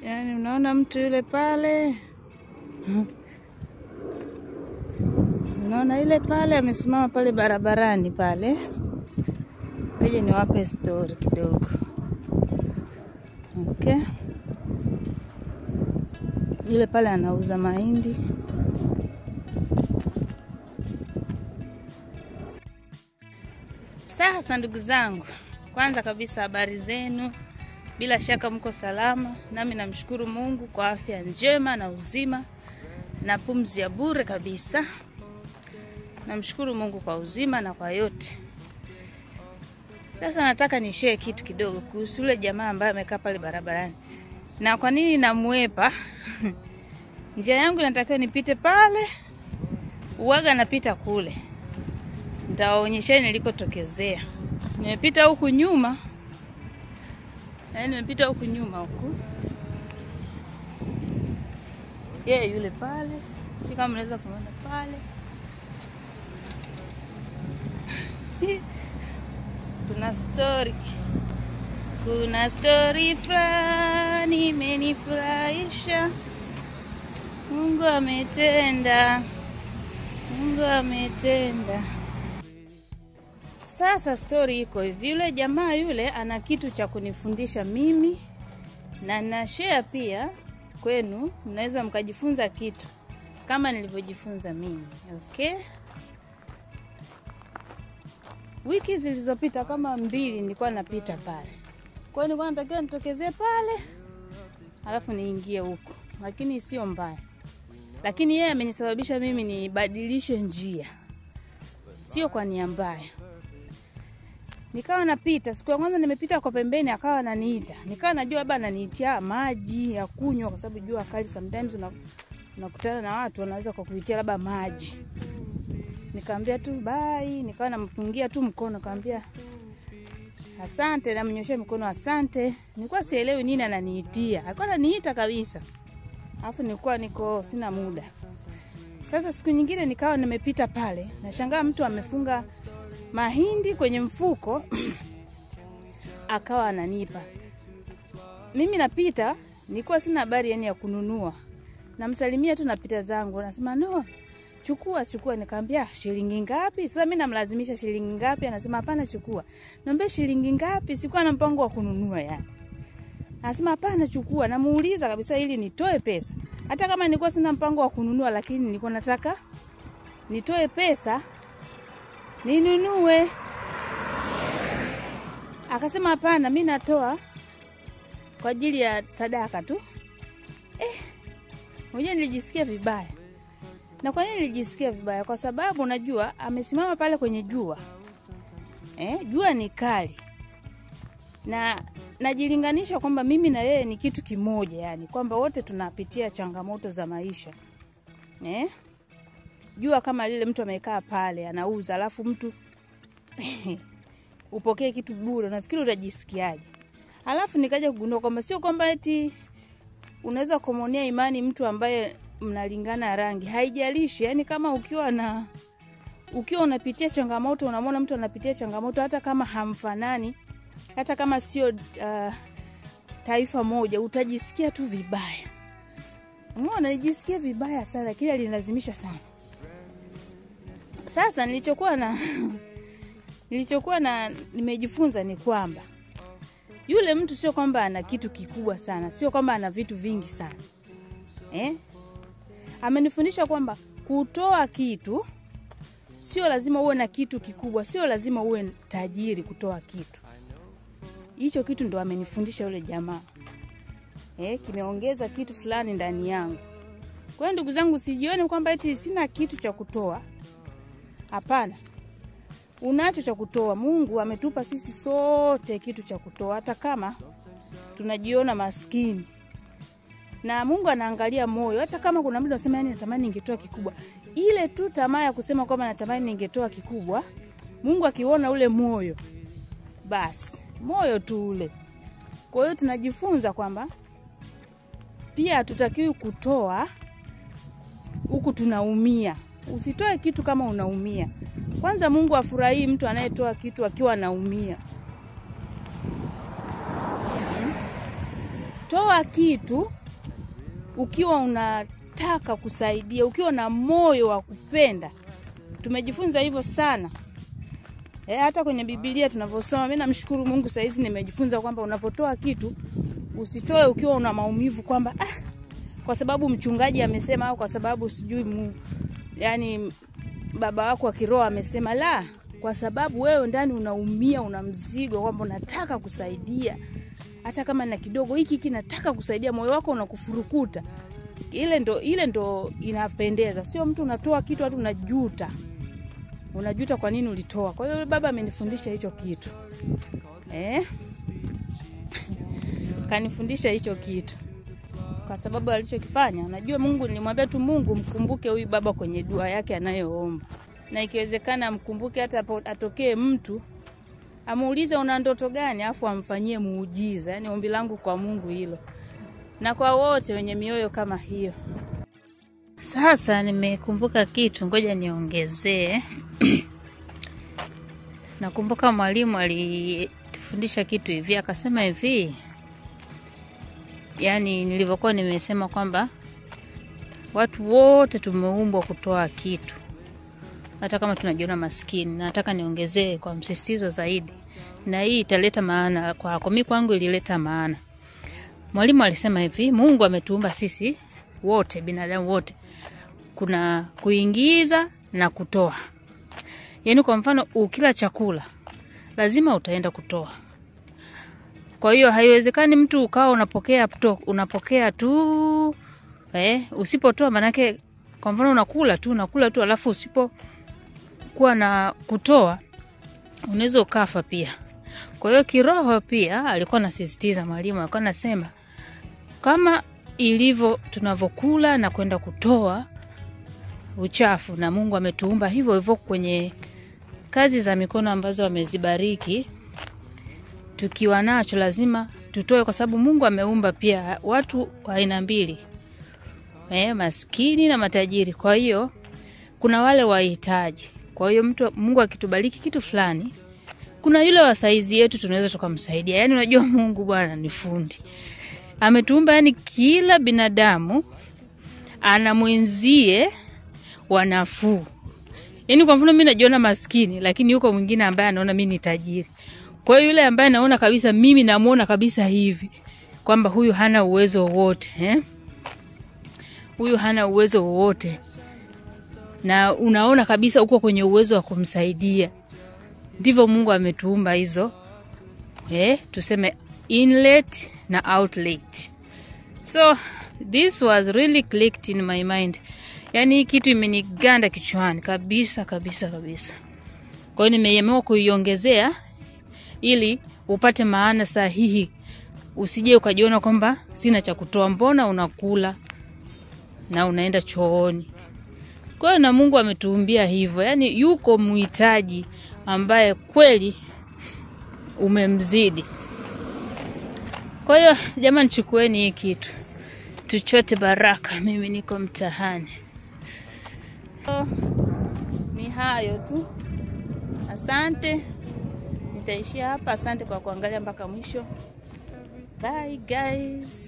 Yaani unaona mtu yule pale. Unaona ile pale amesimama pale barabarani pale. Ngoja niwape story kidogo. Okay. Yule pale anauza mahindi. Sasa ndugu zangu, kwanza kabisa habari zenu. Bila shaka mko salama, nami namshukuru Mungu kwa afya njema na uzima na pumzi ya bure kabisa. Namshukuru Mungu kwa uzima na kwa yote. Sasa nataka ni share kitu kidogo kuhusu yule jamaa ambaye amekaa pale barabarani. Na kwa nini namwepa? Njia yangu inatakiwa nipite pale, uwaga napita kule. Nitawaonyesheni nilikotokezea. Nimepita huku nyuma. Yaani nimepita huku nyuma huku. Yeye yule pale, si kama mnaweza kumuona pale. Kuna story. Kuna story fulani imenifurahisha. Mungu ametenda. Mungu ametenda. Sasa story iko hivi, yule jamaa yule ana kitu cha kunifundisha mimi na na share pia kwenu, mnaweza mkajifunza kitu kama nilivyojifunza mimi. Okay? Wiki zilizopita kama mbili nilikuwa napita pale. Kwa hiyo nilikuwa natakiwa nitokezee pale alafu niingie huko, lakini sio mbaya. Lakini yeye amenisababisha mimi nibadilishe njia. Sio kwa nia mbaya. Nikawa napita, siku ya kwanza nimepita kwa pembeni akawa ananiita. Nikawa najua labda ananiitia maji ya kunywa kwa sababu jua kali sometimes unakutana na watu wanaweza kukuitia labda maji. Nikamwambia tu bye, nikawa nampungia tu mkono, nikamwambia asante, namnyoshia mkono asante. Nilikuwa sielewi nini ananiitia. Alikuwa ananiita kabisa. Alafu nilikuwa niko sina muda. Sasa siku nyingine nikawa nimepita pale, nashangaa mtu amefunga mahindi kwenye mfuko akawa ananipa. Mimi napita, nilikuwa sina habari yani ya kununua. Namsalimia tu napita zangu, nasema no, chukua chukua. Nikamwambia shilingi ngapi? Sasa mimi namlazimisha shilingi ngapi? Anasema hapana chukua. Niambia shilingi ngapi? Sikuwa na mpango wa kununua yani. Anasema hapana chukua. Namuuliza kabisa ili nitoe pesa. Hata kama nilikuwa sina mpango wa kununua, lakini nilikuwa nataka nitoe pesa ninunue. Akasema hapana, mimi natoa kwa ajili ya sadaka tu. Mwenyewe nilijisikia vibaya. Na kwa nini nilijisikia vibaya? Kwa sababu unajua amesimama pale kwenye jua. Jua ni kali. Na najilinganisha kwamba mimi na yeye ni kitu kimoja, yani kwamba wote tunapitia changamoto za maisha. Jua kama lile mtu amekaa pale anauza alafu mtu upokee kitu bure, nafikiri utajisikiaje? Alafu nikaja kugundua kwamba sio kwamba eti unaweza kumuonea imani mtu ambaye mnalingana rangi, haijalishi. Yani kama ukiwa unapitia changamoto, unamwona mtu anapitia changamoto hata kama hamfanani, hata kama sio taifa moja, utajisikia tu vibaya. Unaona, nijisikia vibaya sana, kile alinilazimisha sana. Sasa nilichokuwa na nimejifunza ni kwamba yule mtu sio kwamba ana kitu kikubwa sana, sio kwamba ana vitu vingi sana. Amenifundisha kwamba kutoa kitu sio lazima uwe na kitu kikubwa, sio lazima uwe tajiri kutoa kitu. Hicho kitu ndo amenifundisha yule jamaa. Kimeongeza kitu fulani ndani yangu. Kwa hiyo ndugu zangu, sijione kwamba eti sina kitu cha kutoa. Hapana. Unacho cha kutoa. Mungu ametupa sisi sote kitu cha kutoa hata kama tunajiona maskini. Na Mungu anaangalia moyo. Hata kama kuna mtu anasema yani natamani ningetoa kikubwa, ile tu tamaa ya kusema kwamba natamani ningetoa kikubwa, Mungu akiona ule moyo, basi moyo tu ule. Kwa hiyo tunajifunza kwamba pia hatutakiwi kutoa huku tunaumia. Usitoe kitu kama unaumia. Kwanza Mungu afurahii mtu anayetoa kitu akiwa anaumia. Toa kitu Ukiwa unataka kusaidia, ukiwa na moyo wa kupenda. Tumejifunza hivyo sana. Hata kwenye Biblia tunavyosoma, mimi namshukuru Mungu saa hizi nimejifunza kwamba unavotoa kitu usitoe ukiwa una maumivu kwamba kwa sababu mchungaji amesema au kwa sababu sijui yani baba wako wa kiroho amesema. La, kwa sababu wewe ndani unaumia, una mzigo kwamba unataka kusaidia. Hata kama na kidogo hiki nataka kusaidia, moyo wako unakufurukuta. Ile ndo inapendeza. Sio mtu unatoa kitu hata unajuta. Unajuta kwa nini ulitoa. Kwa hiyo baba amenifundisha hicho kitu. Kanifundisha hicho kitu. Kwa sababu alichokifanya, unajua Mungu, nilimwambia tu Mungu mkumbuke huyu baba kwenye dua yake anayoomba. Na ikiwezekana mkumbuke hata atokee mtu amuulize una ndoto gani, afu amfanyie muujiza. Yani ombi langu kwa Mungu hilo. Na kwa wote wenye mioyo kama hiyo. Sasa nimekumbuka kitu, ngoja niongezee. Nakumbuka mwalimu alitufundisha kitu hivi, akasema hivi. Yani nilivyokuwa nimesema kwamba watu wote tumeumbwa kutoa kitu, hata kama tunajiona maskini. Nataka niongezee kwa msisitizo zaidi, na hii italeta maana kwako. Mimi kwangu ilileta maana. Mwalimu alisema hivi, Mungu ametuumba sisi wote, binadamu wote, kuna kuingiza na kutoa. Yaani kwa mfano ukila chakula lazima utaenda kutoa. Kwa hiyo haiwezekani mtu ukawa unapokea tu, usipotoa. Manake kwa mfano unakula tu alafu usipokuwa na kutoa unaweza ukafa pia. Kwa hiyo kiroho pia alikuwa anasisitiza mwalimu, alikuwa anasema kama ilivyo tunavokula na kwenda kutoa uchafu, na Mungu ametuumba hivyo hivyo kwenye kazi za mikono ambazo amezibariki, tukiwa nacho lazima tutoe, kwa sababu Mungu ameumba pia watu wa aina mbili, maskini na matajiri. Kwa hiyo kuna wale wahitaji. Kwa hiyo mtu Mungu akitubariki kitu fulani, kuna yule wa saizi yetu tunaweza tukamsaidia. Yaani unajua Mungu Bwana ni fundi. Ametuumba yani kila binadamu ana mwenzie wa nafuu. Yaani kwa mfano mimi najiona maskini, lakini yuko mwingine ambaye anaona mimi ni tajiri. Kwa hiyo yule ambaye naona kabisa, mimi namuona kabisa hivi kwamba huyu hana uwezo wowote, Huyu hana uwezo wowote. Na unaona kabisa uko kwenye uwezo wa kumsaidia. Ndivyo Mungu ametuumba hizo. Tuseme inlet na outlet. So this was really clicked in my mind. Yani kitu imeniganda kichwani kabisa kabisa kabisa. Kwa hiyo nimeamua kuiongezea ili upate maana sahihi. Usije ukajiona kwamba sina cha kutoa, mbona unakula na unaenda chooni. Kwa hiyo na Mungu ametuumbia hivyo. Yani yuko muhitaji ambaye kweli umemzidi. Kwa hiyo jamani, chukueni hii kitu, tuchote baraka. Mimi niko mtahani. Ni hayo tu. Asante. Nitaishia hapa. Asante kwa kuangalia mpaka mwisho. Bye guys.